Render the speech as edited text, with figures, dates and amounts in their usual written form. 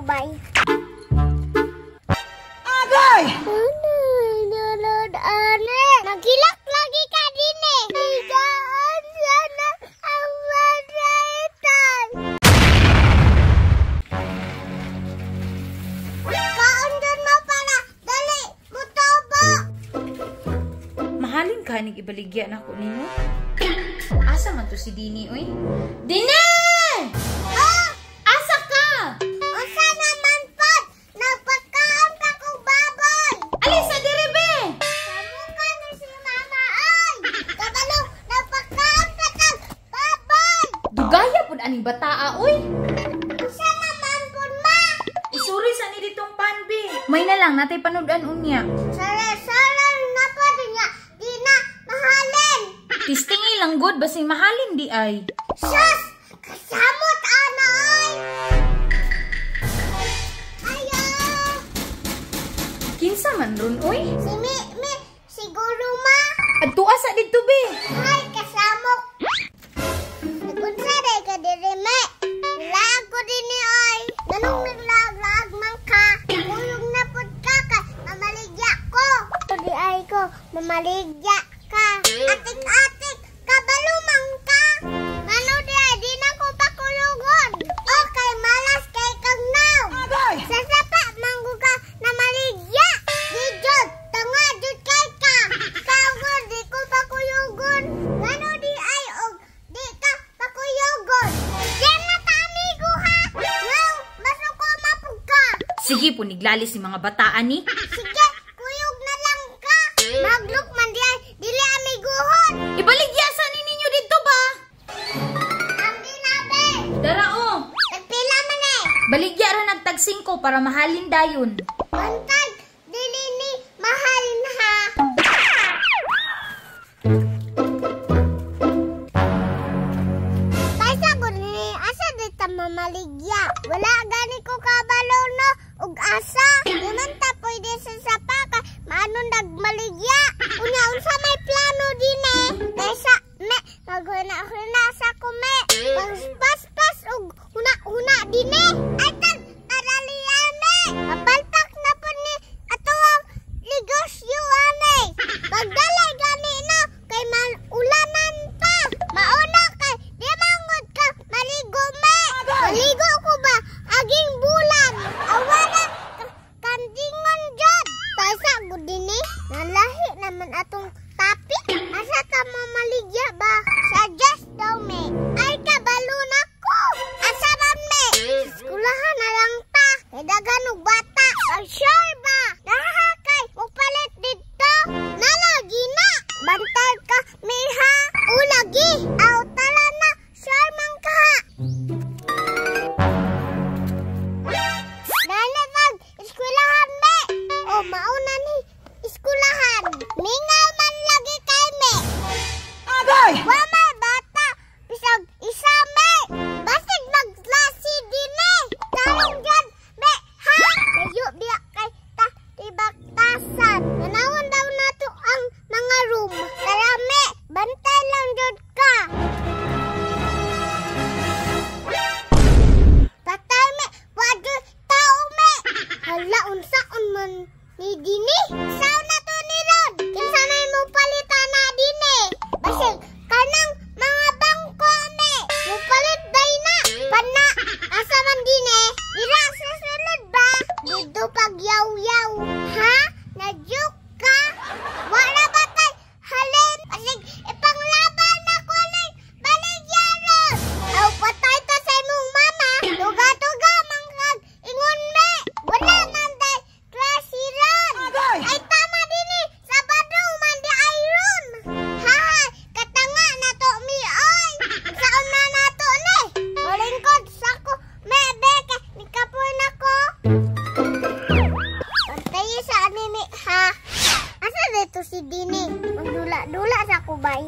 Bay. Agay! Ane, nagilak lagi ka din eh. Higaan sana ang masaitan. Kaon dun mo para dali, mutobo. Mahalin ka nig ibaligya na ko ninyo. Asa man to si Dini, oy? Dini! Oh! Asa ka? Unsa naman pod? Nagpakaon pa kong baboy. Alisa diri be! Kamuka na si mama ay. Kabalo, nagpakaon pa kang baboy. Dugaya pud aning bataa, oy. Unsa naman pod ma? Isuri sa ni ditong panbi. May na lang natay panud-an unya. Sara-sara na pod niya. Di na mahalin. Tistingi lang good basing mahalin di ay. Sus! Kasamot ana ay! Ayo! Kinsa man ron, oy? Si Mi, siguro ma. Adtua sa didto be. Ay, kasamok. Nagunsa day ka diri me. Laag ko din ni ay. Ganong naglaag-laag man ka. Kuyog na pud ka kay mamaligya ko. Di ay ko, mamaligya ka. Atik-atik, kabalo man ka. Mano di ay, di na ko pakulugon. Okay, malas kay kang now. Agay! Sa sapa, manggo ka na maligya. Di jud, tanga jud kay ka. Kagon, di ko pakuyugon. Ngano di ay og di ka pakuyugon. Di na ta amigo ha. Ngaw, masuko mapug ka. Sige po niglalis ni mga bataan ni. Sige, kuyog na lang ka. Maglok man di ay, dili amiguhon. Ibaligya sa ni ninyo didto ba? Ang dinabe. Dara oh. Nagpila man eh. Baligya ra nagtag 5 para mahalin dayon. Bantay, dili ni mahalin ha. Paisa ko ni asa dita mamaligya. Wala gani ko kabalo no ug asa. Di man ta pwede sa sapaka maano nagmaligya. Unya unsa may plano din eh. Kaysa me maghuna-huna sa ko me. Paspas ug huna-huna din eh. Ay tag aralian me. Mapalpak na po ni ato ang negosyo ane. Pagdalay gani no kay maulanan pa. Mauna kay di mangod ka maligo me. Maligo ko ba aging bulan. Awara kandingon jud. Pasa gud dinhi. Nalahi naman atong tapi. Asa ka mamaligya ba? Suggest daw me. Ay kabalo na ko. Asa man me? Eskulahan na lang ta. Kay daghan og bata. Ay sure ba? Nahakay mupalit didto. Nalagi na. Bantay ka miha. Ulagi. Aw tara na. Sure man ka. Nalatag eskwelahan me. O mauna ni eskwelahan. Mingaw man lagi kay me. Agay! Wa may bata bisag isa me. Basig magklase din eh. Tarong jud me ha. Layo biya kay ta tibaktasan. Tanawon daw nato ang mga room. Tara me, bantay lang jud ka. Patay me, wa jud tao me. Hala unsaon man ni dini? Sao na to ni Rod? Kinsa man mo palitan na dini? Basig kanang mga bangko me. Mupalit day na. Pana asa man dini? Dira sa sulod ba? Dito pag yaw-yaw. Ha? Na-joke ka? Wala ba tay halin? Basig ipanglaban na ko ning baligyaron. Aw patay ta sa imong mama. Tuga-tuga mangkag ingon me. Wala man day klase ron. Agay! Ay tama dini Sabado man di ay ron. Haha, katanga na to mi oy. Saon na nato ni? Malingkod sa ko me beke nikapoy na ko. Pantay sa anime ha. Asa dito si Dini? Magdula-dula sa kubay.